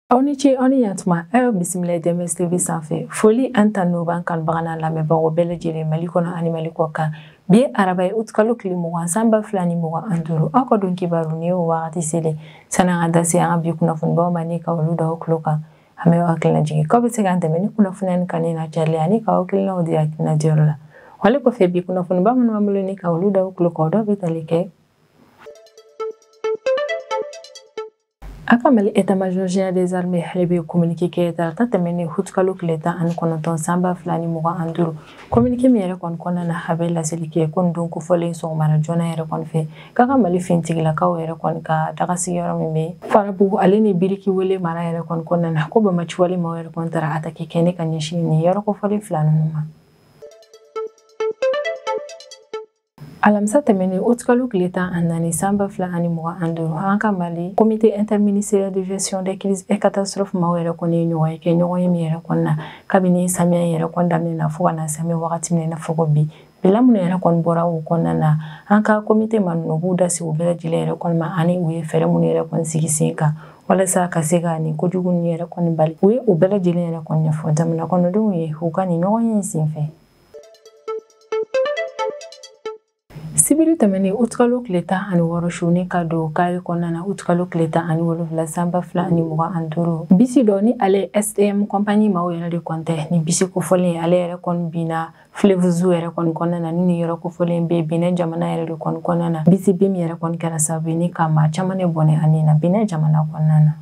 Aw ni ce, aw ni yantuma. Aw bisimila DMS TV sanfɛ. Foli an ta n'o b'an kanubaga n'a lamɛnbagaw bɛɛ lajɛlen Mali kɔnɔ ani Mali kɔ kan. Bi ye araba ye, utikalo tile 20, san 2025. Aw ka don kibaru ni o wagati selen. Sani an ka da se an ka bi kunnafonibaw ma ni ka olu da aw tulo kan, an bɛ aw hakilina jigin k'aw bɛ se k'an dɛmɛ ni kunnafoniya ni kanu n'a carilen ani k'aw hakilinaw di hakilina diyɔrɔ la. Wale kɔfɛ, bi kunnafoniba minnu b'an bolo ni ka olu da aw tulo kan, o dɔw bɛ tali kɛ: A ka Mali état-major général des armées ale bɛ communiqué kɛ tarata tɛmɛnen, hutukalo tile 19, san 2025. Communiqué min yɛrɛ kɔni kɔnɔna na, a bɛ laseli kɛ ko nin don kofɔlen, sɔgɔmada joona yɛrɛ kɔni fɛ, k'a ka Mali finitigilakaw yɛrɛ kɔni ka daga sigiyɔrɔ min bɛ Farabugu ale ni Biriki Wele mara yɛrɛ kɔni kɔnɔna na, ko bamaciwale maaw yɛrɛ kɔni taara attaque kɛ ne ka ɲɛsin nin yɔrɔ kofɔlen fila ninnu ma. Alamisa tɛmɛnen, utikalo tile 14, san 2025, an ka Mali comité interministériel de gestion des crises et catastrophes maaw yɛrɛ kɔni ye ɲɔgɔn ye kɛ, ɲɔgɔn ye min yɛrɛ kɔni na kabini samiya yɛrɛ kɔni daminɛ na fo ka na samiya wagati min na, i n'a fɔ ko bi. Bila minnu yɛrɛ kɔni bɔra o kɔnɔna na, an ka comité ma ninnu b'u da se u bɛɛ lajɛlen yɛrɛ kɔni ma, ani u ye fɛɛrɛ minnu yɛrɛ kɔni sigi sen kan walasa ka se ka nin kojugu ninnu yɛrɛ kɔni bali. U ye o bɛɛ lajɛlen yɛrɛ kɔni ɲɛfɔ jamana kɔnɔdenw ye u ka nin ɲɔgɔn ye in senfɛ. Sibiri tɛmɛnen, utikalo tile 16 su ni ka don kari kɔnɔna na, utikalo tile 17, san 2025, bisi dɔ ni ale STM compagnie maaw yɛrɛ de kɔni tɛ ni bisi kofɔlen, ale yɛrɛ kɔni binna fleuve Zou yɛrɛ kɔni kɔnɔna na, ni nin yɔrɔ kofɔlen bɛ Benin jamana yɛrɛ de kɔni kɔnɔna na. Bisi bin min yɛrɛ kɔni kɛra sababu ye ni ka maa caman de bɔnɛ a nin na Benin jamana kɔnɔna na.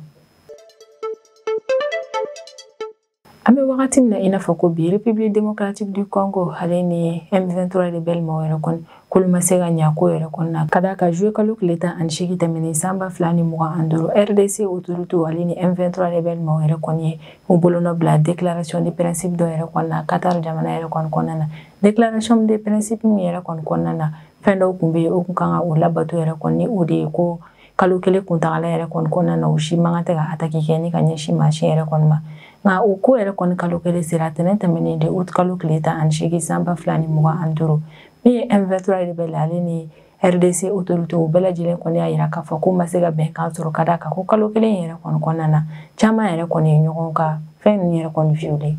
An bɛ wagati min na i n'a fɔ ko bi, République démocratique du Congo ale ni M23 rebelle maaw yɛrɛ kɔni k'olu ma se ka ɲa ko yɛrɛ kɔni na, ka d'a kan juillet kalo tile 18 tɛmɛnen, san 2025, RDC autorité ale ni M23 rebelle maaw yɛrɛ kɔni ye u bolonɔ bila déclaration de principe dɔ yɛrɛ kɔni na Qatar jamana yɛrɛ kɔni kɔnɔna na. Déclaration de principe min yɛrɛ kɔni kɔnɔna na, fɛn dɔw tun bɛ yen, o kun kan ka o labato yɛrɛ kɔni, ni o de ye ko kalo kelen kuntagala yɛrɛ kɔni kɔnɔna na, o si man kan tɛ ka attaque kɛ ni ka ɲɛsin maa si yɛrɛ kɔni ma. Nka o ko yɛrɛ kɔni kalo kelen sera tɛnɛn tɛmɛnen de, août kalo tile 18, san 2025, min ye M23 rebelle ale ni RDC autorité, u bɛɛ lajɛlen kɔni y'a yira k'a fɔ k'u ma se ka bɛnkan sɔrɔ, ka d'a kan ko kalo kelen yɛrɛ kɔni kɔnɔna na, caman yɛrɛ kɔni ye ɲɔgɔn ka fɛn ninnu yɛrɛ kɔni violer.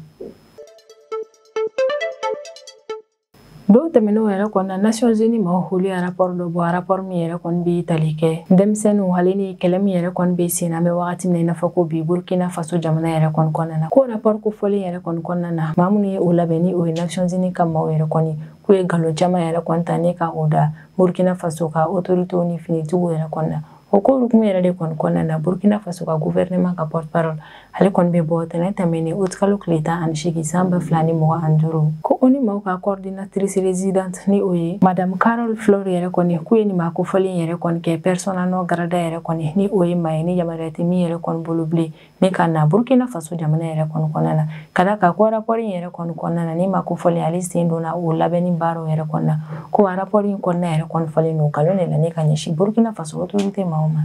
Don tɛmɛnenw yɛrɛ kɔni na, Nations Unies maaw olu ye rapport dɔ bɔ, rapport min yɛrɛ kɔni bɛ tali kɛ denmisɛnninw ale ni kɛlɛ min yɛrɛ kɔni bɛ sen na, an bɛ wagati min na i n'a fɔ ko bi, Burkina Faso jamana yɛrɛ kɔni kɔnɔna na. Ko rapport kofɔlen yɛrɛ kɔni kɔnɔna na, maa minnu ye o labɛn, ni o ye Nations Unies ka maaw yɛrɛ kɔni, k'u ye nkalon caman yɛrɛ kɔni ta ni ka o da Burkina Faso ka autorités ni finitigiw yɛrɛ kɔni na. O ko hukumu yɛrɛ de kɔni kɔnɔna na, Burkina Faso ka gouvernement ka porte parole ale kɔni bɛ bɔ tɛnɛn tɛmɛnen, utikalo tile 18, san 2025, ko ONU maaw ka coordinatrice résidente, ni o ye madame Carol Flor yɛrɛ kɔni, k'u ye nin maa kofɔlen yɛrɛ kɔni kɛ persona non grata yɛrɛ kɔni, ni o ye maa ye ni yamaruya tɛ min yɛrɛ kɔni bolo bilen ni ka na Burkina Faso jamana yɛrɛ kɔni kɔnɔna na, ka d'a kan ko rapport in yɛrɛ kɔni kɔnɔna na, ni maa kofɔlen ale sen donna o labɛnni baaraw yɛrɛ kɔnɔna na, ko rapport in kɔnɔna yɛrɛ kɔni fɔlen don nkalon de la ni ka ɲɛsin Burkina Faso autorité maaw ma.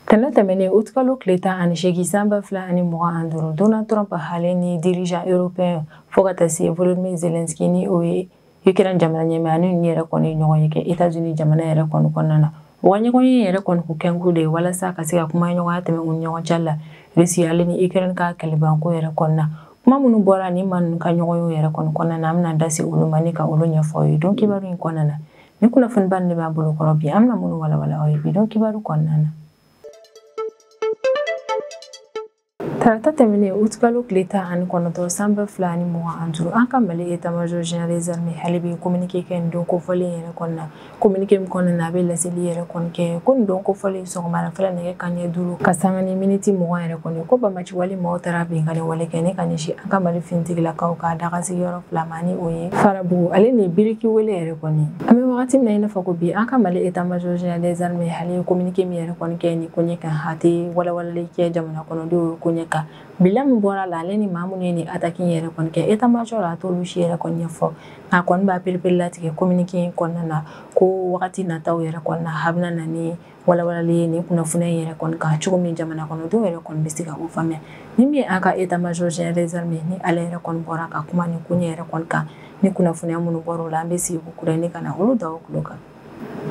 Tɛnɛn tɛmɛnen, utikalo tile 18, san 2025, Donald Trump ale ni dirigeant européen fo ka taa se Volodymyr Zelensky, ni o ye Ukraine jamana ɲɛmaa, ani ninnu yɛrɛ kɔni ye ɲɔgɔn ye kɛ États-Unis jamana yɛrɛ kɔni kɔnɔna na. U ka ɲɔgɔn ye yɛrɛ kɔni kun kɛnkun de ye walasa ka se ka kuma ɲɔgɔnya tɛmɛ u ni ɲɔgɔn cɛ la Russie ale ni Ukraine ka kɛlɛbanko yɛrɛ kɔnɔna na. Kuma minnu bɔra ni maa ninnu ka ɲɔgɔn ye yɛrɛ kɔni kɔnɔna na, an bɛna da se olu ma ni ka olu ɲɛfɔ aw ye don kibaru in kɔnɔna na. Ni kunnafoniba nin de b'an bolo kɔrɔ bi, an bɛna minnu walawala aw ye bi don kibaru kɔnɔna na. Tarata tɛmɛnen, utikalo tile 19, san 2025, an ka Mali état-major général des armées ale bɛ communiqué kɛ nin don kofɔlen yɛrɛ kɔnɔna na. Communiqué min kɔnɔna na, a bɛ laseli yɛrɛ kɔni kɛ ko nin don kofɔlen, sɔgɔmada fɛla nɛgɛ kanɲɛ 5 ka sanga ni miniti 20 yɛrɛ kɔni, ko bamaciwale maaw taara binkanni wale kɛ ni ka ɲɛsin an ka Mali finitigilakaw ka daga sigiyɔrɔ fila ma, ni o ye Farabugu ale ni Biriki Wele yɛrɛ kɔni. An bɛ wagati min na i n'a fɔ ko bi, an ka Mali état-major général des armées ale ye communiqué min yɛrɛ kɔni kɛ nin koɲɛ kan, a tɛ walawalali kɛ jamana kɔnɔdenw koɲɛ kan. Bilan min bɔra la, ale ni maa minnu ye nin attaque in yɛrɛ kɔni kɛ, état-major a t'olu si yɛrɛ kɔni ɲɛfɔ, nka kɔni b'a perepere latigɛ communiqué in kɔnɔna na ko wagati nataw yɛrɛ kɔnɔna na, a bɛna na ni walawalali ye nin kunnafoniya in yɛrɛ kɔni kan cogo min jamana kɔnɔdenw yɛrɛ kɔni bɛ se ka o faamuya. Ni min ye an ka état-major général des armées, ni ale yɛrɛ kɔni bɔra ka kuma nin koɲɛ yɛrɛ kɔni kan, ni kunnafoniya minnu bɔra o la, an bɛ sigi ko kura ni ka na olu da o tulo kan.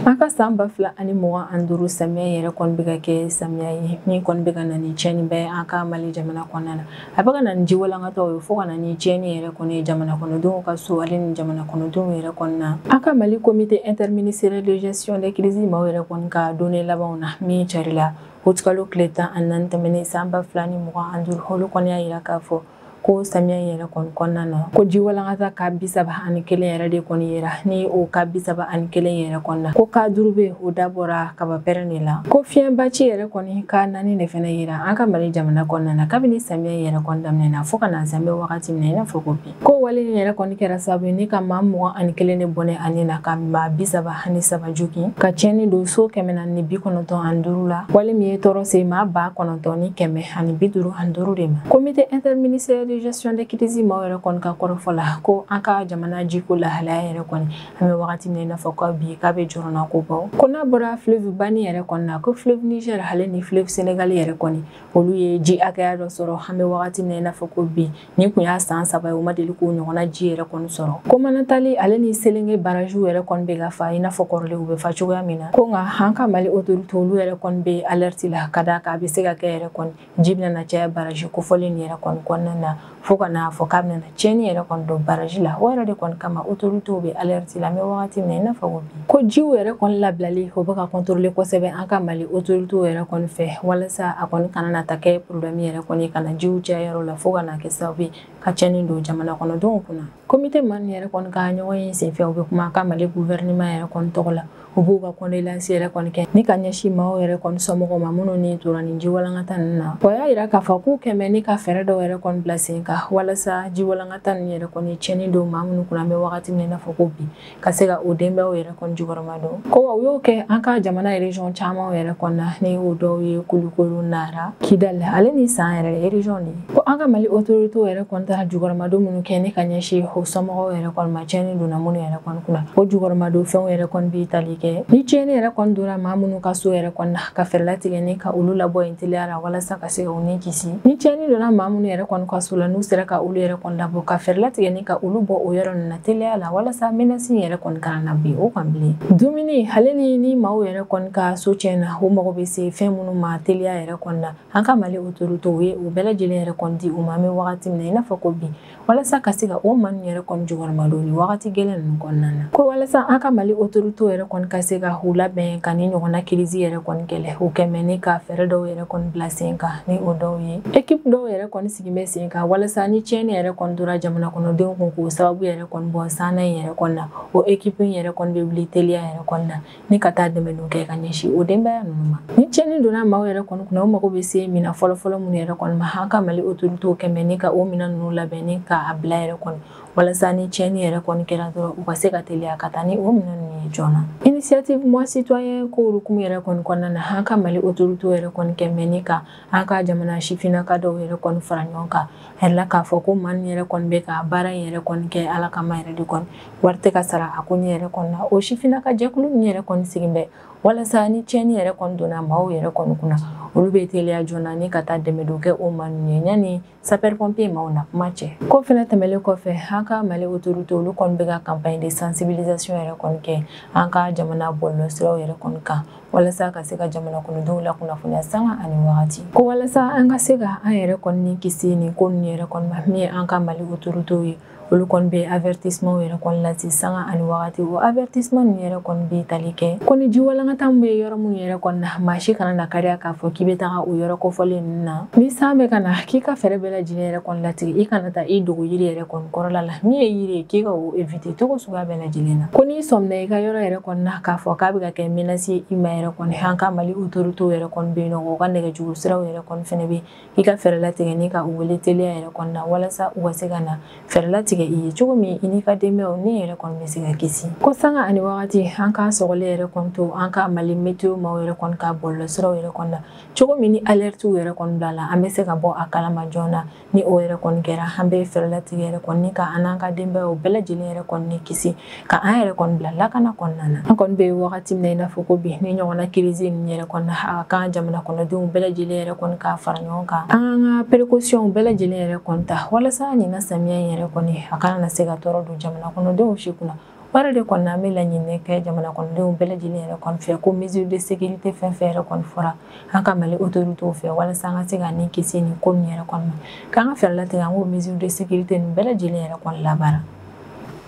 An ka san 2025 samiya yɛrɛ kɔni bɛ ka kɛ samiya ye min kɔni bɛ ka na ni tiɲɛni bɛɛ an ka Mali jamana kɔnɔna na. A bɛ ka na ni jiwalankataw ye fo ka na ni tiɲɛni yɛrɛ kɔni ye jamana kɔnɔdenw ka so ale ni jamana kɔnɔdenw yɛrɛ kɔni na. An ka Mali comité interministériel de gestion des crises maaw yɛrɛ kɔni ka données labanw na min carila utikalo tile 14 tɛmɛnen san 2025, olu kɔni y'a yira k'a fɔ ko samiya yɛrɛ kɔni kɔnɔna na ko jiwalankata ka 31 yɛrɛ de kɔni yera. Ni o ka 31 yɛrɛ kɔni na, ko ka 5 bɛ o dabɔra kaba pɛrɛn de la. Ko fiɲɛbaci yɛrɛ kɔni ka 4 de fɛnɛ yera an ka Mali jamana kɔnɔna na kabini samiya yɛrɛ kɔni daminɛna fo ka na san bɛ wagati min na i n'a fɔ ko bi. Ko wale in yɛrɛ kɔni kɛra sababu ye ni ka maa 21 de bɔnɛ a ni na, ka maa 33 jogin, ka tiɲɛni don so 495 la, wale min ye tɔɔrɔ se maa 9155 de ma. Comité interministériel de gestion des crises maaw yɛrɛ kɔni ka kɔrɔfɔ la ko an ka jamana jiko lahalaya yɛrɛ kɔni an bɛ wagati min na i n'a fɔ ko bi k'a bɛ jɔrɔna ko baw. Ko n'a bɔra fleuve Bani yɛrɛ kɔni na, ko fleuve Niger ale ni fleuve Sénégal yɛrɛ kɔni olu ye ji hakɛya dɔ sɔrɔ an bɛ wagati min na i n'a fɔ ko bi. Nin kun y'a san 3 ye u ma deli k'o ɲɔgɔnna ji yɛrɛ kɔni sɔrɔ. Ko Manantali ale ni Selenge barrage yɛrɛ kɔni bɛ ka fa i n'a fɔ kɔrɔlen u bɛ fa cogoya min na. Ko nka an ka Mali autorité olu yɛrɛ kɔni bɛ alerte la ka d'a kan a bɛ se ka kɛ yɛrɛ kɔni ji bɛna na caya barrage kofɔlen nin yɛrɛ kɔni kɔnɔna na fo ka n'a fɔ k'a bɛna tiɲɛni yɛrɛ kɔni don barrage la. O yɛrɛ de kɔni kama autorité bɛ alerte la an bɛ wagati min na i n'a fɔ ko bi. Ko jiw yɛrɛ kɔni labilali o bɛ ka contrôler kosɛbɛ an ka Mali autorité yɛrɛ kɔni fɛ walasa a kɔni kana na ta kɛ problème yɛrɛ kɔni ka na jiw caya yɔrɔ la fo ka na kɛ sababu ye ka tiɲɛni don jamana kɔnɔdenw kunna. Comité man yɛrɛ kɔni ka ɲɔgɔn ye senfɛ u bɛ kuma an ka Mali gouvernement yɛrɛ kɔni tɔgɔ la. U b'u ka condoléances yɛrɛ kɔni kɛ ni ka ɲɛsin maaw yɛrɛ kɔni somɔgɔw ma minnu ni tora nin jiwalankata ninnu na. O y'a yira k'a fɔ k'u kɛmɛ ni ka fɛɛrɛ dɔw yɛrɛ kɔni bila sen kan walasa jiwalankata ninnu yɛrɛ kɔni tiɲɛni don maa minnu kunna an bɛ wagati min na i n'a fɔ ko bi ka se ka o denbayaw yɛrɛ kɔni jukɔrɔma don. Ko wa u y'o kɛ an ka jamana région caman yɛrɛ kɔni na ni o dɔw ye Kulukoro, Nara, Kidal ale ni San yɛrɛ région de ye. Ko an ka Mali autorité yɛrɛ kɔni taara jukɔrɔmadon minnu kɛ ni ka ɲɛsin o somɔgɔw yɛrɛ kɔni ma tiɲɛni donna minnu yɛrɛ kɔni kunna. O jukɔrɔmadon fɛnw yɛrɛ kɔni bɛ tali kɛ ni tiɲɛni yɛrɛ kɔni donna maa minnu ka so yɛrɛ kɔni na ka fɛɛrɛ latigɛ ni ka olu labɔ yen teliya la walasa ka se ka u ni kisi. Ni tiɲɛni donna maa minnu yɛrɛ kɔni ka so la n'u sera ka olu yɛrɛ kɔni labɔ ka fɛɛrɛ latigɛ ni ka olu bɔ o yɔrɔ ninnu na teliya la walasa menace yɛrɛ kɔni kana na bin o kan bilen. Dumuni ale ni maaw yɛrɛ kɔni ka so tiɲɛna u mago bɛ se fɛn minnu ma teliya yɛrɛ kɔni na an ka Mali autorité u ye o bɛɛ lajɛlen yɛrɛ kɔni di u ma an bɛ wagati min na i n'a fɔ ko bi walasa ka se ka o maa ninnu yɛrɛ kɔni jukɔrɔma don nin wagati gɛlɛn ninnu kɔnɔna na. Ko walasa an ka Mali autorité yɛrɛ kɔni ka se ka u labɛn ka ni ɲɔgɔnna crise yɛrɛ kɔni kɛlɛ u kɛmɛ ni ka fɛɛrɛ dɔw yɛrɛ kɔni bila sen kan ni o dɔw ye équipe dɔw yɛrɛ kɔni sigi bɛ sen kan walasa ni tiɲɛni yɛrɛ kɔni donna jamana kɔnɔdenw kun k'o sababu yɛrɛ kɔni bɔ sanna in yɛrɛ kɔni na o équipe in yɛrɛ kɔni bɛ wuli teliya yɛrɛ kɔni na ni ka taa dɛmɛ don kɛ ka ɲɛsin o denbaya ninnu ma. Ni tiɲɛni donna maaw yɛrɛ kɔni kunna u mago bɛ se minɛn fɔlɔfɔlɔ minnu yɛrɛ kɔni ma an ka Mali autorité kɛmɛ ni ka o minɛn ninnu labɛn ni k'a bila yɛrɛ kɔni walasa ni tiɲɛni yɛrɛ kɔni kɛra dɔrɔn u ka se ka teliya ka taa ni o minɛn ninnu ye joona. Initiative moi citoyen ko hukumu yɛrɛ kɔni kɔnɔna na an ka Mali autorité yɛrɛ kɔni kɛmɛ ni ka an ka jamana sifinnaka dɔw yɛrɛ kɔni fara ɲɔgɔn kan a yɛrɛ la k'a fɔ ko maa ninnu yɛrɛ kɔni bɛ ka baara in yɛrɛ kɔni kɛ Ala kama yɛrɛ de kɔni wari tɛ ka sara a ko ɲɛ yɛrɛ kɔni na. O sifinnaka jɛkulu ninnu yɛrɛ kɔni sigi bɛ walasa ni tiɲɛni yɛrɛ kɔni donna maaw yɛrɛ kɔni kunna olu bɛ teliya joona ni ka taa dɛmɛ don kɛ o maa ninnu ye yanni sapeur pompier maaw na kuma cɛ. Ko fɛnɛ tɛmɛlen kɔfɛ an ka Mali autorité olu kɔni bɛ ka campagne de sensibilisation yɛrɛ kɔni kɛ an ka jamana bɔlɔlɔsiraw yɛrɛ kɔni kan walasa ka se ka jamana kɔnɔdenw lakunnafoniya sanga ani wagati. Ko walasa an ka se ka an yɛrɛ kɔni ni kisi nin ko ninnu yɛrɛ kɔni ma min ye an ka Mali autorité ye olu kɔni bɛ avertissement yɛrɛ kɔni lase sanga ani wagati. O avertissement ninnu yɛrɛ kɔni bɛ tali kɛ ko ni jiwalankata min bɛ yɔrɔ minnu yɛrɛ kɔni na maa si kana na kariya k'a fɔ k'i bɛ taga o yɔrɔ kofɔlen ninnu na. Ni san bɛ ka na k'i ka fɛɛrɛ bɛɛ lajɛlen yɛrɛ kɔni latigɛ i kana taa i dogo yiri yɛrɛ kɔni kɔrɔla la min ye yiri ye k'i ka o éviter cogo suguya bɛɛ lajɛlen na. Ko n'i sɔmina i ka yɔrɔ yɛrɛ kɔni na k'a fɔ k'a bɛ ka kɛ menace ye i ma yɛrɛ kɔni an ka Mali autorité yɛrɛ kɔni bɛ yen nɔ u ka nɛgɛjuru siraw yɛrɛ kɔni fɛnɛ bɛ i ka fɛɛrɛ latigɛ ni ka u wele teliya yɛrɛ kɔni na walasa u ka se ka na fɛɛrɛ latigɛ i ye cogo min i n'i ka denbayaw ni yɛrɛ kɔni bɛ se ka kisi. Ko sanga ani wagati an ka sɔgɔli yɛrɛ kɔni to an ka Mali météo maaw yɛrɛ kɔni ka bɔlɔlɔsiraw yɛrɛ kɔni na cogo min ni alerte yɛrɛ kɔni bila la an bɛ se ka bɔ a kalama joona ni o yɛrɛ kɔni kɛra an bɛ fɛɛrɛ latigɛ yɛrɛ kɔni ka an n'an ka denbayaw bɛɛ lajɛlen yɛrɛ kɔni kisi ka an yɛrɛ kɔni bila lakana kɔnɔna na. An kɔni bɛ wagati min na i n'a fɔ ko bi ni ɲɔgɔnna crise ninnu yɛrɛ kɔni na a ka kan jamana kɔnɔdenw bɛɛ lajɛlen yɛrɛ kɔni ka fara ɲɔgɔn kan an ka précaution bɛɛ lajɛlen yɛrɛ kɔni ta walasa ɲinan samiya in yɛrɛ kɔni a kana na se ka tɔɔrɔ don jamana kɔnɔdenw si kunna. Baara de kɔnɔna an bɛ laɲini kɛ jamana kɔnɔdenw bɛɛ lajɛlen yɛrɛ kɔni fɛ ko mesure de sécurité fɛn fɛn yɛrɛ kɔni fɔra an ka Mali autorités fɛ walasa an ka se ka nin kisi nin ko ninnu yɛrɛ kɔni ma, k'an ka fɛɛrɛ latigɛ an k'o mesure de sécurité ninnu bɛɛ lajɛlen yɛrɛ kɔni labaara.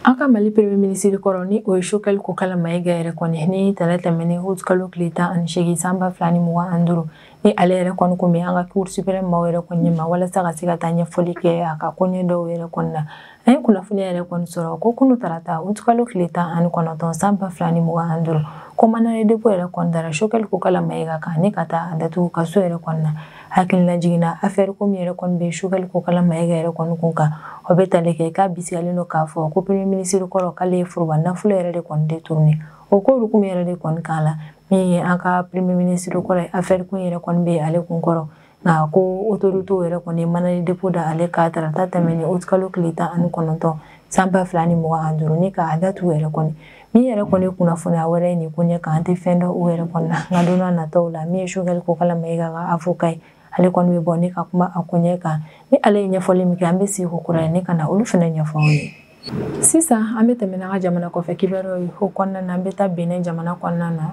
An ka Mali premier ministre kɔrɔ ni o ye Choguel Kokalla Maïga yɛrɛ kɔni ni tɛnɛ tɛmɛnen août kalo tile 18 san 2025 ni ale yɛrɛ kɔni kun bɛ an ka cour suprême maaw yɛrɛ kɔni ɲɛma walasa ka se ka taa ɲɛfɔli kɛ a ka koɲɛ dɔw yɛrɛ kɔni na. An ye kunnafoniya yɛrɛ kɔni sɔrɔ ko kunu tarata août kalo tile 19 san 2025 ko mandat de dépôt yɛrɛ kɔni dara Choguel Kokalla Maïga kan ni ka taa a datugu kaso yɛrɛ kɔni na. Hakilina jiginna affaire ko min yɛrɛ kɔni bɛ Choguel Kokalla Maïga yɛrɛ kɔni kun kan, o bɛ tali kɛ k'a bisigalen don k'a fɔ ko premier ministre kɔrɔ k'ale ye foroba nafolo yɛrɛ de kɔni détourné. O ko hukumu yɛrɛ de kɔni k'a la min ye an ka premier ministre kɔrɔ ye, affaire kun yɛrɛ kɔni bɛ ale kun kɔrɔ, nka ko autorité yɛrɛ kɔni ye mandat de dépôt da ale kan tarata tɛmɛnen août kalo tile 19 san 2025 ni k'a datugu yɛrɛ kɔni. Min yɛrɛ kɔni kunnafoniya wɛrɛ ye nin ko ɲɛ kan, an tɛ fɛn dɔn o yɛrɛ kɔni na, nka don n'a nataw la min ye Choguel Kokalla Maïga ka avocat ye, ale kɔni bɛ bɔ ne ka kuma a ko ɲɛ kan. Ni ale ye ɲɛfɔli min kɛ, an bɛ segin ko kura ye ne ka na olu fana ɲɛfɔ aw ye. Sisan an bɛ tɛmɛ n'an ka jamana kɔfɛ kibaruyaw ye. O kɔnɔna na an bɛ taa Benin jamana kɔnɔna na.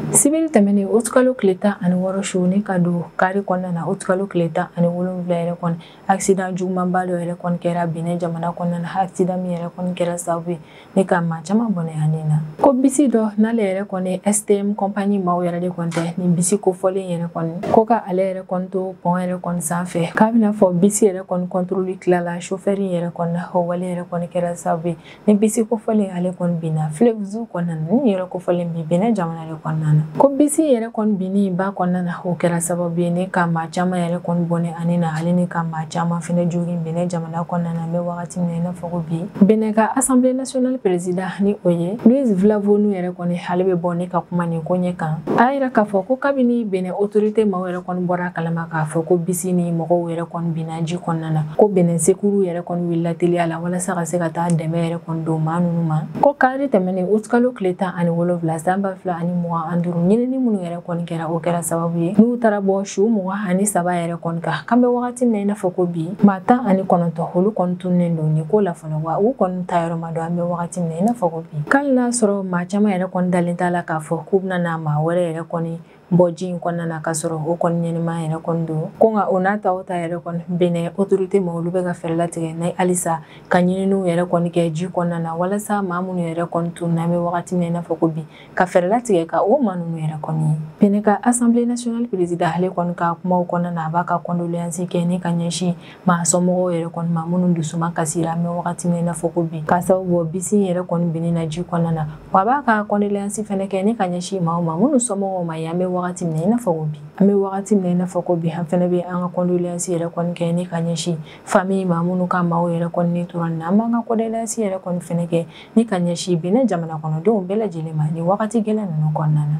Sibiri tɛmɛnen août kalo tile 16 su ni ka don kari kɔnɔna na août kalo tile 17 yɛrɛ kɔni, accident jugumanba dɔ yɛrɛ kɔni kɛra Benin jamana kɔnɔna na. Accident min yɛrɛ kɔni kɛra sababu ye ne ka maa caman bɔnɛ a ni na. Ko bisi dɔ n'ale yɛrɛ kɔni STM compagnie maaw yɛrɛ de kɔni tɛ nin bisi kofɔlen yɛrɛ kɔni, ko ka ale yɛrɛ kɔni to pont yɛrɛ kɔni sanfɛ, k'a bɛna fɔ bisi yɛrɛ kɔni contrôle tilala chauffeur yɛrɛ kɔni na. O wale yɛrɛ kɔni kɛra sababu ye ni bisi kofɔlen ale kɔni binna fleuve kɔnɔna na. Ni yɛrɛ kofɔlen bi Benin jamana yɛrɛ kɔnɔna na. Ko bisi yɛrɛ kɔni binni ba kɔnɔna na, o kɛra sababu ye ne ka maa caman yɛrɛ kɔni bɔnɛ ani na, ale ni ka maa caman fɛnɛ jogin Benin jamana kɔnɔna na. An bɛ wagati min na i n'a fɔ ko bi, Benin ka assemblée nationale président ni o ye Louise Vlavonou yɛrɛ kɔni, ale bɛ bɔ ne ka kuma nin ko ɲɛ kan. A y'a yira k'a fɔ ko kabini Benin autorité maaw yɛrɛ kɔni bɔra a kalama k'a fɔ ko bisi ni mɔgɔw yɛrɛ kɔni binna ji kɔnɔna na, ko Benin secours yɛrɛ kɔni wulila teliya la walasa ka se ka taa dɛmɛ yɛrɛ kɔni don maa ninnu ma. Ko kari tɛmɛnen août kalo tile 17 san 2025 ɲinini minnu yɛrɛ kɔni kɛra, o kɛra sababu ye n'u taara bɔ su 23 yɛrɛ kɔni kan. K'an bɛ wagati min na i n'a fɔ ko bi, maa 19 olu kɔni tununnen don nin ko la fɔlɔ, wa u kɔni ta yɔrɔ ma dɔn an bɛ wagati min na i n'a fɔ ko bi. K'ale n'a sɔrɔ maa caman yɛrɛ kɔni dalen t'a la k'a fɔ k'u bɛna na maa wɛrɛ yɛrɛ kɔni bɔ ji in kɔnɔna na k'a sɔrɔ o kɔni ɲɛnɛma yɛrɛ kɔni don. Ko nka o n'a ta o ta yɛrɛ kɔni Benin autorité ma olu bɛ ka fɛɛrɛ latigɛ n'a halisa ka ɲininiw yɛrɛ kɔni kɛ ji kɔnɔna na walasa maa minnu yɛrɛ kɔni tununna an bɛ wagati min na i n'a fɔ ko bi, ka fɛɛrɛ latigɛ ka o maa ninnu yɛrɛ kɔni ye. Benin ka assemblée nationale président ale kɔni ka kumaw kɔnɔna na, a b'a ka condoléance kɛ ni ka ɲɛsin maa somɔgɔw yɛrɛ kɔni ma minnu dusuma kasira an bɛ wagati min na i n'a fɔ ko bi, k'a sababu bɔ bisi yɛrɛ kɔni binni na ji kɔnɔna na. Wa a b'a ka condoléance fɛnɛ kɛ ni ka ɲɛsin maaw ma minnu somɔgɔw ma ye an bɛ wagati min na i n'a fɔ ko bi. An bɛ wagati min na i n'a fɔ ko bi, an fɛnɛ bɛ an ka condoléance yɛrɛ kɔni kɛ ni ka ɲɛsin famille ma minnu ka maaw yɛrɛ kɔni ni tora nin na. An b'an ka condoléance yɛrɛ kɔni fɛnɛ kɛ ni ka ɲɛsin Benin jamana kɔnɔdenw bɛɛ lajɛlen ma nin wagati gɛlɛn ninnu kɔnɔna na.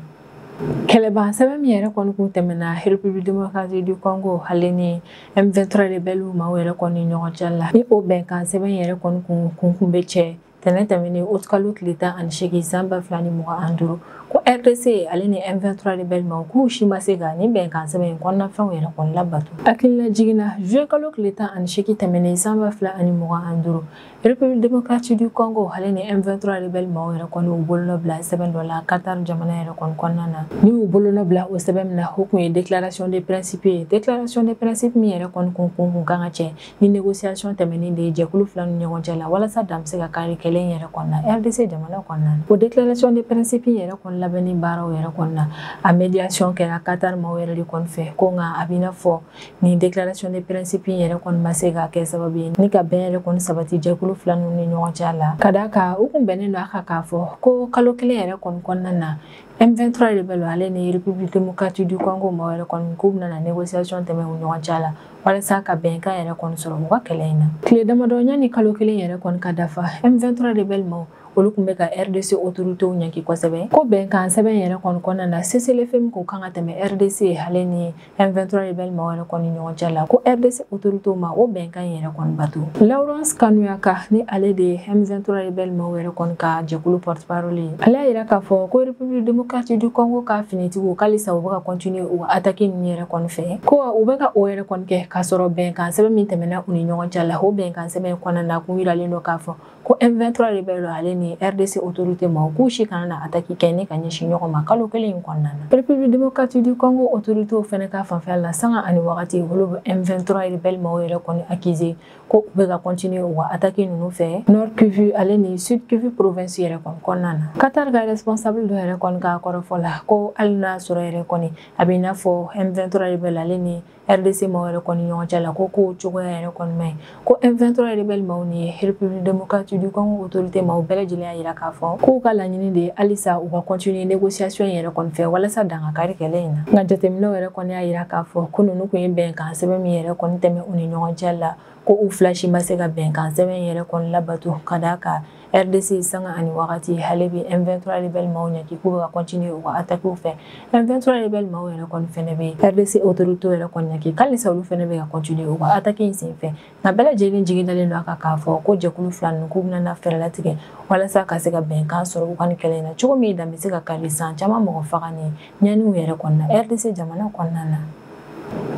Kɛlɛban sɛbɛn min yɛrɛ kɔni kun tɛmɛna République démocratique du Congo ale ni M23 rebelles maaw yɛrɛ kɔni ɲɔgɔn cɛ la, ni o bɛnkan sɛbɛn yɛrɛ kɔni kun bɛ cɛ tɛnɛ tɛmɛnen août kalo tile 18 san 2025, ko RDC ale ni M23 rebelles maaw k'u si ma se ka nin bɛnkan sɛbɛn in kɔnɔnafɛnw yɛrɛ kɔni labato. Hakilina jiginna juin kalo tile 18 tɛmɛnen san 2025, République démocratique du Congo ale ni M23 rebelles maaw yɛrɛ kɔni y'u bolonɔ bila sɛbɛn dɔ la Qatar jamana yɛrɛ kɔni kɔnɔna na. Ni y'u bolonɔ bila o sɛbɛn min na, o kun ye déclaration de principe ye. Déclaration de principe min yɛrɛ kɔni kun kan ka cɛ ni négociation tɛmɛnen de ye jɛkulu fila ni ɲɔgɔn cɛ la walasa dan bɛ se ka kari kɛlɛ in yɛrɛ kɔnɔna RDC jamana kɔnɔna na. O déclaration de principe yɛrɛ kɔni labɛnni baaraw yɛrɛ kɔnɔna na, a médiation kɛra Qatar maaw yɛrɛ de kɔni fɛ. Ko nka a b'i n'a fɔ nin déclaration de principe yɛrɛ kɔni ma se ka kɛ sababu ye ni ka bɛn yɛrɛ kɔni sabati jɛkulu fila ninnu ni ɲɔgɔn cɛ la. Ka d'a kan u kun bɛnnen don a kan k'a fɔ ko kalo kelen yɛrɛ kɔni kɔnɔna na M23 rebelles ale ni République démocratique du Congo maaw yɛrɛ kɔni k'u bɛna na négociation tɛmɛ u ɲɔgɔn cɛ la walasa ka bɛnkan yɛrɛ kɔni sɔrɔ u ka kɛlɛ in na. Tile damadɔ yanni kalo kelen yɛrɛ kɔni ka dafa, M23 rebelles maaw olu tun bɛ ka RDC autorités ɲangi kosɛbɛ. Ko bɛnkan sɛbɛn yɛrɛ kɔni kɔnɔna na cessez-le-feu min ko kan ka tɛmɛ RDC ale ni M23 rebelle maaw yɛrɛ kɔni ɲɔgɔn cɛ la, ko RDC autorités ma o bɛnkan yɛrɛ kɔni bato. Lawrence Kanuyaka ni ale de ye M23 rebelle maaw yɛrɛ kɔni ka jɛkulu porte-parole ye, ale y'a yira k'a fɔ ko République démocratique du Congo ka finitigiw k'alisa u bɛ ka continuer u ka attaque ninnu yɛrɛ kɔni fɛ, ko u bɛ ka o yɛrɛ kɔni kɛ k'a sɔrɔ bɛnkan sɛbɛn min tɛmɛna u ni ɲɔgɔn cɛ la, o bɛnkan sɛbɛn kɔnɔna na kun yiralen don k'a fɔ ko M23 rebelle ale ni RDC autorité ma k'u si kana na attaque kɛ ni ka ɲɛsin ɲɔgɔn ma kalo kelen in kɔnɔna na. République démocratique du Congo autorité fɛnɛ ka fanfɛla la, sanga ani wagati olu bɛ M23 rebelle maaw yɛrɛ kɔni accusé ko u bɛ ka continuer u ka attaque ninnu fɛ Nord Kivu ale ni Sud Kivu province yɛrɛ kɔni kɔnɔna na. Qatar ka responsable dɔ yɛrɛ kɔni ka kɔrɔfɔ la ko hali n'a sɔrɔ yɛrɛ kɔni a bɛ i n'a fɔ M23 rebelle ale ni RDC maaw yɛrɛ kɔni ɲɔgɔn cɛ la, ko kow cogoya yɛrɛ kɔni man ɲi, ko M23 rebelle maaw ni République démocratique du Congo autorité maaw bɛɛ lajɛlen y'a yira k'a fɔ k'u ka laɲini de ye halisa u ka continuer négociation yɛrɛ kɔni fɛ walasa dankari kɛlɛ in na. Nka jateminɛw yɛrɛ kɔni y'a yira k'a fɔ ko ninnu kun ye bɛnkan sɛbɛn min yɛrɛ kɔni tɛmɛ u ni ɲɔgɔn cɛ la, ko u fila si ma se ka bɛnkan sɛbɛn yɛrɛ kɔni labato ka d'a kan RDC sanga ani wagati hali bi M23 rebelle maaw ɲangi k'u bɛ ka continuer u ka attaque fɛ. M23 rebelle maaw yɛrɛ kɔni fɛnɛ bɛ RDC autorité yɛrɛ kɔni ɲangi k'alisa olu fɛnɛ bɛ ka continuer u ka attaque in senfɛ. Nka bɛɛ lajɛlen jigi dalen don a kan k'a fɔ ko jɛkulu fila ninnu k'u bɛna fɛɛrɛ latigɛ walasa ka se ka bɛnkan sɔrɔ u ka nin kɛlɛ in na cogo min dan bɛ se ka kari san caman mɔgɔ faga ni ɲaniw yɛrɛ kɔnɔna RDC jamana kɔnɔna na.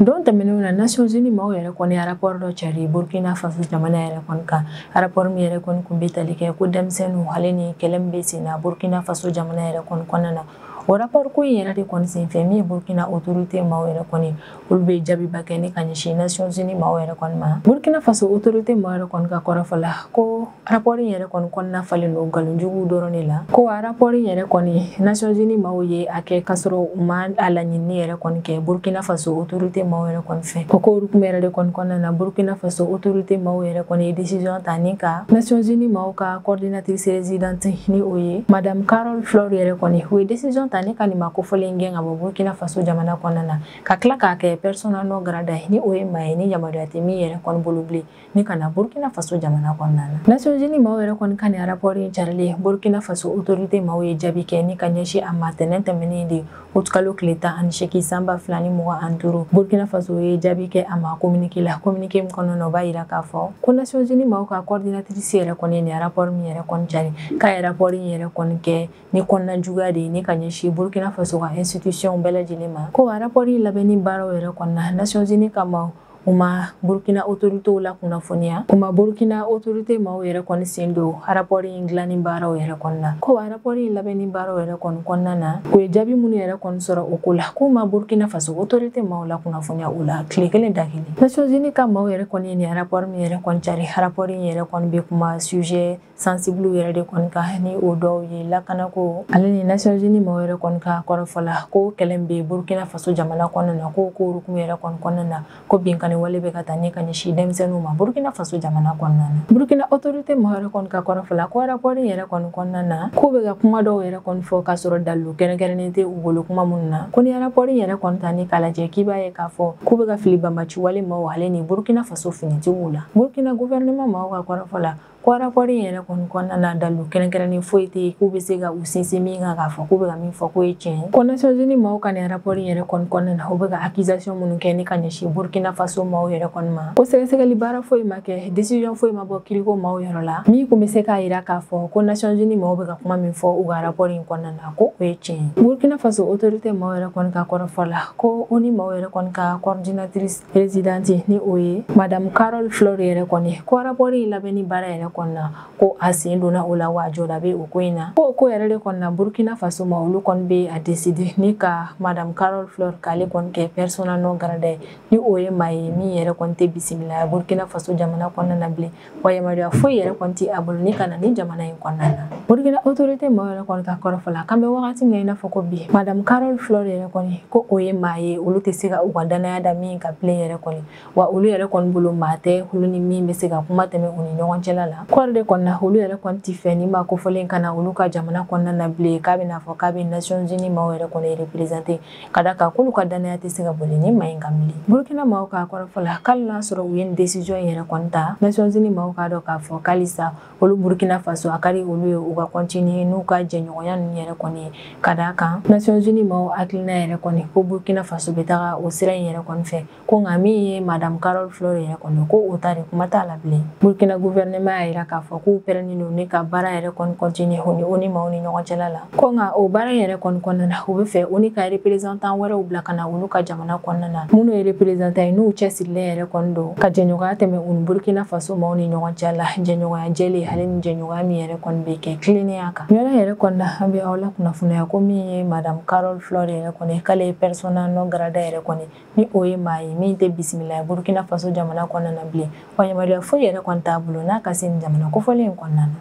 Don tɛmɛnenw na Nations Unies maaw yɛrɛ kɔni ye rapport dɔ cari Burkina Faso jamana yɛrɛ kɔni kan, rapport min yɛrɛ kɔni kun bɛ tali kɛ ko denmisɛnninw ale ni kɛlɛ min bɛ sen na Burkina Faso jamana yɛrɛ kɔni kɔnɔna na. O rapport ko in yɛrɛ de kɔni senfɛ min ye Burkina autorité maaw yɛrɛ kɔni olu bɛ jaabiba kɛ ni ka ɲɛsin Nations Unies maaw yɛrɛ kɔni ma. Burkina Faso autorité maaw yɛrɛ kɔni ka kɔrɔfɔ la ko rapport in yɛrɛ kɔni kɔnɔna falen don nkalonjuguw dɔrɔn de la, ko rapport in yɛrɛ kɔni Nations Unies maaw ye a kɛ k'a sɔrɔ u ma a laɲini yɛrɛ kɔni kɛ Burkina Faso autorité maaw yɛrɛ kɔni fɛ. O ko hukumu yɛrɛ de kɔni kɔnɔna na Burkina Faso autorité maaw yɛrɛ kɔni ye décision ta ni ka Nations Unies maaw ka coordinatrice résidente ni o ye Madame Carole Flore yɛrɛ kɔni u ye décision ta ni ka nin maa kofɔlen gɛn ka bɔ Burkina Faso jamana kɔnɔna na, ka tila k'a kɛ persona non grata ye ni o ye maa ye ni yamaruya tɛ min yɛrɛ kɔni bolo bilen ni ka na Burkina Faso jamana kɔnɔna na. Nations Unies maaw yɛrɛ kɔni ka nin rapport in carilen Burkina Faso autorité maaw ye jaabi kɛ ni ka ɲɛsin a ma tɛnɛn tɛmɛnen de août kalo tile 18 san 2025. Burkina Faso ye jaabi kɛ a ma communiqué la, communiqué min kɔnɔna na o b'a yira k'a fɔ ko Nations Unies maaw ka coordinatrice yɛrɛ kɔni ye nin rapport min yɛrɛ kɔni cari, k'a ye rapport in yɛrɛ kɔni kɛ ni kɔnɔna juguya de ye ni ka ɲɛsin Burkina Faso ka institution bɛɛ lajɛlen ma. Ko rapport in labɛnni baaraw yɛrɛ kɔni na Nations Unies kama u ma Burkina autorité la kunnafoniya, u ma Burkina autorité maaw yɛrɛ kɔni sen don rapport in dilanni baaraw yɛrɛ kɔni na. Ko rapport in labɛnni baaraw yɛrɛ kɔni kɔnɔna na u ye jaabi minnu yɛrɛ kɔni sɔrɔ o ko la, k'u ma Burkina Faso autorité maaw la kunnafoniya o la tile kelen da kelen. Nations Unies ka maaw yɛrɛ kɔni ye nin rapport min yɛrɛ kɔni cari, rapport in yɛrɛ kɔni bɛ kuma sujet sensible yɛrɛ de kɔni kan ni o dɔw ye lakanako ale ni Nations Unies maaw yɛrɛ kɔni ka kɔrɔfɔ la ko kɛlɛ bɛ Burkina Faso jamana kɔnɔna na, ko hukumu yɛrɛ kɔni kɔnɔna na ko binkanni wale bɛ ka taa ni ka ɲɛsin denmisɛnninw ma Burkina Faso jamana kɔnɔna na. Burkina autorité maaw yɛrɛ kɔni ka kɔrɔfɔ la ko rapport in yɛrɛ kɔni kɔnɔna na k'u bɛ ka kuma dɔw yɛrɛ kɔni fɔ k'a sɔrɔ dalilu kɛrɛnkɛrɛnnen tɛ u bolo kuma minnu na, ko ni rapport in yɛrɛ kɔni ta ni k'a lajɛ k'i b'a ye k'a fɔ k'u bɛ ka fili banbaci wale maaw ale ni Burkina Faso finitigiw la. Burkina gouvernement maaw ka kɔrɔfɔ la ko rapport in yɛrɛ kɔni kɔnɔna na dalilu kɛrɛnkɛrɛnnen foyi tɛ yen k'u bɛ se ka u sinsin min kan k'a fɔ k'u bɛ ka min fɔ k'o ye tiɲɛ ye. Ko Nations Unies maaw ka nin rapport in yɛrɛ kɔni kɔnɔna na u bɛ ka accusation minnu kɛ ni ka ɲɛsin Burkina Faso maaw yɛrɛ kɔni ma, ko sɛgɛsɛgɛli baara foyi ma kɛ, décision foyi ma bɔ kiriko maaw yɔrɔ la min kun bɛ se k'a yira k'a fɔ ko Nations Unies maaw bɛ ka kuma min fɔ u ka rapport in kɔnɔna na ko o ye tiɲɛ ye. Burkina Faso autorité maaw yɛrɛ kɔni ka kɔrɔfɔ la ko ONU maaw yɛrɛ kɔni ka coordinatrice résidente ni o ye Madame Carole Flore yɛrɛ kɔni ko rapport in labɛnni baara yɛrɛ kɔni na ko a sen donna o la wa a jɔda bɛ o ko in na. Ko o ko yɛrɛ de kɔni na Burkina Faso ma olu kɔni bɛ a décider ni ka Madame Carole Flore k'ale kɔni kɛ persona non grata ye ni o ye maa ye min yɛrɛ kɔni tɛ bisimila Burkina Faso jamana kɔnɔna na bilen, wa yamaruya foyi yɛrɛ kɔni tɛ a bolo ni ka na ni jamana in kɔnɔna na. Burkina autorité maaw yɛrɛ kɔni ka kɔrɔfɔ la k'an bɛ wagati min na i n'a fɔ ko bi Madame Carole Flore yɛrɛ kɔni ko o ye maa ye olu tɛ se ka u ka danaya da min kan bilen yɛrɛ kɔni, wa olu yɛrɛ kɔni bolo maa tɛ olu ni min bɛ se ka kuma tɛmɛ u ni ɲɔgɔn cɛla la. la kɔrɔ de kɔni na olu yɛrɛ kɔni ti fɛ ni maa kofɔlen ka na olu ka jamana kɔnɔna na bilen k'a bɛna fɔ k'a bɛ Nations Unies maaw yɛrɛ kɔni représenter ka da kan k'olu ka danaya tɛ se ka boli ni maa in kan bilen. Burkina maaw ka kɔrɔfɔ la k'ale n'a sɔrɔ u ye nin décision yɛrɛ kɔni ta Nations Unies maaw k'a dɔn k'a fɔ k'alisa olu Burkina Faso a ka di olu ye u ka continuer n'u ka jɛɲɔgɔnya ninnu yɛrɛ kɔni ye ka da kan Nations Unies maaw hakilina yɛrɛ kɔni ko Burkina Faso bɛ taga o sira in yɛrɛ kɔni fɛ ko nka min ye Madame Carole Flore yɛrɛ kɔni ko o ta de kuma t'a la bilen. Burkina gouvernement y'a yira k'a fɔ k'u pɛrɛnnen don ne ka baara yɛrɛ kɔni continuer o ni ONU maaw ni ɲɔgɔn cɛla la ko nka o baara yɛrɛ kɔni kɔnɔna na u bɛ fɛ ONU ka représentant wɛrɛw bila ka na olu ka jamana kɔnɔna na minnu ye représentant ye n'u cɛsirilen yɛrɛ kɔni don ka jɛɲɔgɔnya tɛmɛ u ni Burkina Faso maaw ni ɲɔgɔn cɛ la jɛɲɔgɔnya jɛlen ale ni jɛɲɔgɔnya min yɛrɛ kɔni bɛ kɛ tilennenya kan. Yɔrɔ yɛrɛ kɔni na an bɛ aw la kunnafoniya ko min ye Madame Carole Flore yɛrɛ kɔni k'ale ye persona non grata yɛrɛ kɔni ni o ye maa ye min tɛ bisimila Burkina Faso jamana kɔnɔna na bilen wa yamaruya foyi yɛrɛ kɔni t'a bolo n'a ka se nin jamana kofɔlen in kɔnɔna na.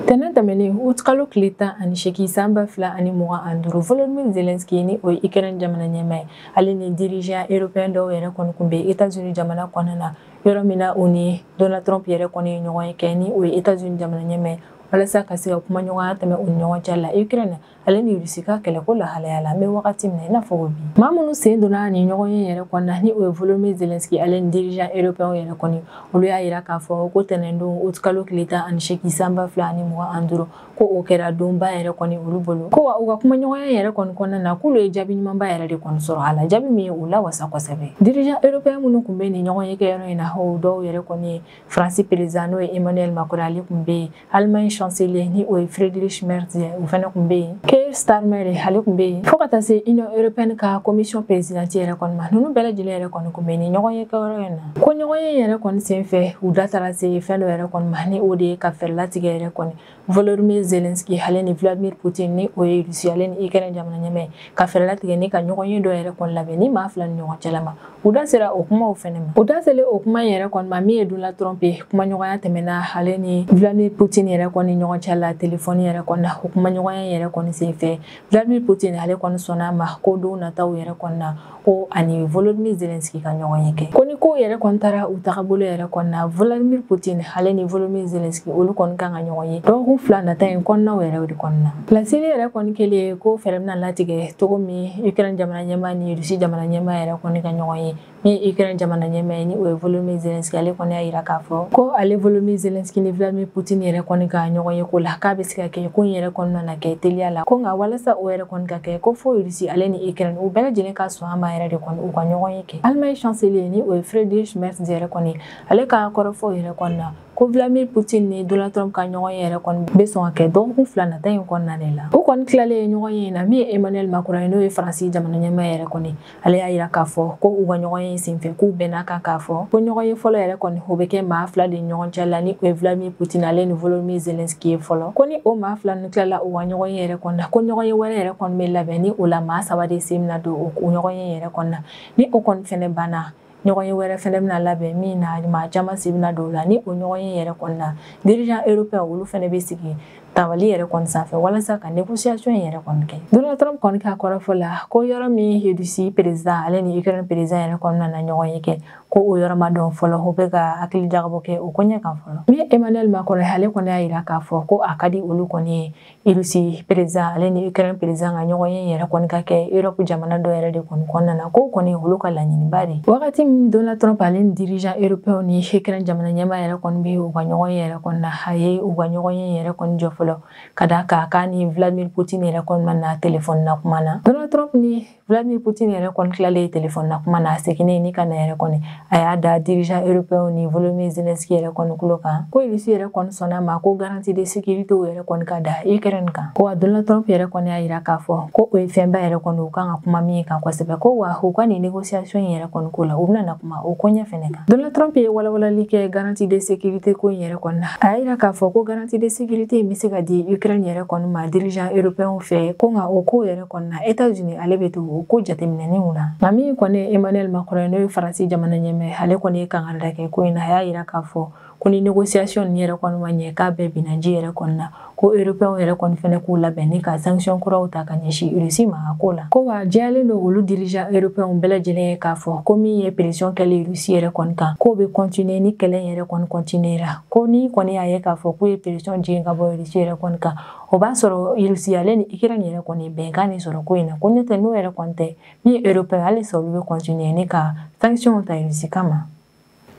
Tɛnɛn tɛmɛnen août kalo tile 18 san 2025 Volodymyr Zelensky ni o ye Ukraine jamana ɲɛmaa ye ale ni dirigeant européen dɔw yɛrɛ kɔni kun bɛ États-Unis jamana kɔnɔna na yɔrɔ min na o ni Donald Trump yɛrɛ kɔni ye ɲɔgɔn ye kɛ ni o ye États-Unis jamana ɲɛmaa ye walasa ka se ka kumaɲɔgɔnya tɛmɛ u ni ɲɔgɔn cɛ la Ukraine ale ni Russie ka kɛlɛko lahalaya la an bɛ wagati min na i n'a fɔ bi. Maa minnu sen donna ni ɲɔgɔn ye yɛrɛ kɔni na ni o ye Volodymyr Zelensky ale ni dirigeant européen yɛrɛ kɔni olu y'a yira k'a fɔ ko tɛnɛndon août kalo tile 18 san 2025 ko o kɛra donba yɛrɛ kɔni olu bolo ko wa u ka kumaɲɔgɔnya yɛrɛ kɔni kɔnɔna na k'olu ye jaabi ɲumanba yɛrɛ de kɔni sɔrɔ a la jaabi min ye u lawasa kosɛbɛ. Dirigeant européen minnu tun bɛ nin ɲɔgɔn ye kɛyɔrɔ in na o dɔw yɛrɛ kɔni ye Faransi président n'o ye Emmanuel Macron ale tun bɛ yen, Allemagne chancelier ni o ye Friedrich Merz o fana tun bɛ yen, Keir Starmer ale tun bɛ yen, fo ka taa se Union européenne ka commission présidente yɛrɛ kɔni ma. Ninnu bɛɛ lajɛlen yɛrɛ kɔni tun bɛ nin ɲɔgɔn ye kɛyɔrɔ in na. Ko ɲɔgɔn ye yɛrɛ kɔni senfɛ u da taara se fɛn dɔ yɛrɛ kɔni ma ni o de ye ka fɛɛrɛ latigɛ yɛrɛ kɔni Volodymyr Zelensky ale ni Vladimir Poutine ni o ye Russie ale ni Ukraine jamana ɲɛmaa ka fɛɛrɛ latigɛ ni ka ɲɔgɔn ye dɔ yɛrɛ kɔni labɛn ni maa fila ni ɲɔgɔn cɛla ma. U da sera o kumaw fɛnɛ ma. U da selen o kuma in yɛrɛ kɔni ma min ye Donald Trump ye kumaɲɔgɔnya tɛmɛna ale ni Vladimir Poutine yɛrɛ kɔni ɲɔgɔn cɛ la telefɔni yɛrɛ kɔni na. O kumaɲɔgɔnya yɛrɛ kɔni senfɛ Vladimir Poutine ale kɔni sɔnna a ma ko don nataw yɛrɛ kɔni na ko ani Volodymyr Zelensky ka ɲɔgɔn ye kɛ. Ko ni ko yɛrɛ kɔni taara u tagabolo yɛrɛ kɔni na Vladimir Poutine ale ni Volodymyr Zelensky olu kɔni kan ka ɲɔgɔn ye dɔgɔkun 2 nata in kɔnɔnaw yɛrɛ de kɔni na. Laseli yɛrɛ kɔni kɛlen ko fɛɛrɛ bɛna latigɛ cogo min Ukraine jamana ɲɛmaa ni Russie jamana ɲɛmaa yɛrɛ kɔni ka ɲɔgɔn ye min ye Ukraine jamana ɲɛmaa ye ni o ye Volodymyr Zelensky ale kɔni y'a yira k'a fɔ ko ale Volodymyr Zelensky ni Vladimir Poutine yɛrɛ kɔni ka ɲɔgɔn ye ko la k'a bɛ se ka kɛ ko in yɛrɛ kɔni nana kɛ teliya la ko nka walasa o yɛrɛ kɔni ka kɛ ko fo Russie ale ni Ukraine u bɛɛ lajɛlen ka sɔn a ma yɛrɛ de kɔni u ka ɲɔgɔn ye kɛ. Allemagne chancelier ni o ye Friedrich Merz yɛrɛ kɔni ale ka kɔrɔfɔw yɛrɛ kɔni na ko Vladimir Poutine ni Donald Trump ka ɲɔgɔn ye yɛrɛ kɔni bɛ sɔn ka kɛ dɔgɔkun 2 nata in kɔnɔna de la. U kɔni tilalen ɲɔgɔn ye na min ye Emmanuel Macron ye n'o ye Faransi jamana ɲɛmaa yɛrɛ kɔni ale y'a yira k'a fɔ ko u ka ɲɔgɔn ye senfɛ k'u bɛnna kan k'a fɔ ko ɲɔgɔn ye fɔlɔ yɛrɛ kɔni o bɛ kɛ maa fila de ɲɔgɔn cɛ la ni o ye Vladimir Poutine ale ni Volodymyr Zelensky ye fɔlɔ. Ko ni o maa fila ninnu tilala u ka ɲɔgɔn ye yɛrɛ kɔni na ko ɲɔgɔn ye wɛrɛ yɛrɛ kɔni bɛ labɛn ni o la maa 3 de sen bɛna don o ɲɔgɔn ye yɛrɛ kɔni na ni o kɔni fɛnɛ banna ɲɔgɔn ye wɛrɛ fɛnɛ bɛna labɛn min na maa caman sen bɛna don o la ni o ɲɔgɔn ye yɛrɛ kɔni na dirigeant européen olu fɛnɛ bɛ sigi tabali yɛrɛ kɔni sanfɛ walasa ka négociation yɛrɛ kɔni kɛ. Donald Trump kɔni ka kɔrɔfɔ la ko yɔrɔ min Russie président ale ni Ukraine président yɛrɛ kɔni nana ɲɔgɔn ye kɛ ko o yɔrɔ ma dɔn fɔlɔ o bɛ ka hakili jagabɔ kɛ o ko ɲɛ kan fɔlɔ. Min Emmanuel Macron ale kɔni y'a yira k'a fɔ ko a ka di olu kɔni ye Russie président ale ni Ukraine président ka ɲɔgɔn ye yɛrɛ kɔni ka kɛ Europe jamana dɔ yɛrɛ de kɔni kɔnɔna na ko kɔni olu ka laɲiniba de. Wagati min Donald Trump ale ni dirigeant européen ni Ukraine jamana ɲɛmaa yɛrɛ kɔni bɛ u ka ɲɔgɔn ye yɛrɛ kɔni na a ye u ka ɲɔgɔn ye yɛrɛ kɔni jɔ fɔlɔ ka da kan k'a ni Vladimir Poutine yɛrɛ kɔni ma na telefɔni na kuma na. Donald Trump ni Vladimir Poutine yɛrɛ kɔni tilalen telefɔni na kuma na a seginnen ni ka na yɛrɛ kɔni a y'a da dirigeant européen ni Volodymyr Zelensky yɛrɛ kɔni kulo kan ko Russie yɛrɛ kɔni sɔnna ma ko garantie de sécurité yɛrɛ kɔni ka da Ukraine kan. Ko wa Donald Trump yɛrɛ kɔni y'a yira k'a fɔ ko o ye fɛnba yɛrɛ kɔni u kan ka kuma min kan kosɛbɛ ko wa u ka nin négociation yɛrɛ kɔni ko la u bɛna na kuma o ko ɲɛ fɛnɛ kan. Donald Trump ye walawalali kɛ garantie de sécurité ko in yɛrɛ kɔni na a y'a yira k'a fɔ ko garantie de sécurité in bɛ se ka di Ukraine yɛrɛ kɔni ma dirigeant européen fɛ ko nka o ko yɛrɛ kɔni na États-Unis ale bɛ to o ko jateminɛniw la. Nka min kɔni ye Emmanuel Macron n'o ye Faransi jamana ɲɛmaa ale kɔni ye kangarida kɛ ko in na a y'a yira k'a fɔ ko ni négociation nin yɛrɛ kɔni ma ɲɛ k'a bɛɛ binna ji yɛrɛ kɔni na Ko européen yɛrɛ kɔni fɛnɛ k'u labɛn ni ka sanction kuraw ta ka ɲɛsin Russie ma a ko la. Ko wa jɛyalen don olu dirigeant européen bɛɛ lajɛlen ye k'a fɔ ko min ye pression kɛlen Russie yɛrɛ kɔni kan, k'o bɛ continuer ni kɛlɛ in yɛrɛ kɔni continuer la. Ko ni kɔni y'a ye k'a fɔ k'u ye pression jigin ka bɔ Russie yɛrɛ kɔni kan, o b'a sɔrɔ Russie ale ni Ukraine yɛrɛ kɔni bɛnkan de sɔrɔ ko in na. Ko n'o tɛ, n'o yɛrɛ kɔni tɛ, min ye européen halisa olu bɛ continuer ni ka sanction ta Russie kama.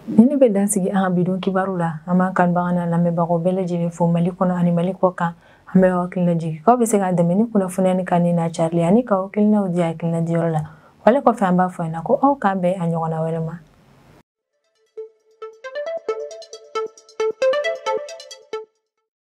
Ni ne bɛ dan sigi an ka bidon kibaru la. An b'an kanubaga n'a lamɛnbagaw bɛɛ lajɛlen fo Mali kɔnɔ ani Mali kɔ kan. An bɛ hakilina jigin k'aw bɛ se k'an dɛmɛ ni kunnafoniya ni ka ni n'a carili ani k'aw hakilinaw di hakilina diyɔrɔ la. Wale kɔfɛ, an b'a fɔ ɲɛna ko aw k'an bɛn a ɲɔgɔnna wɛrɛ ma.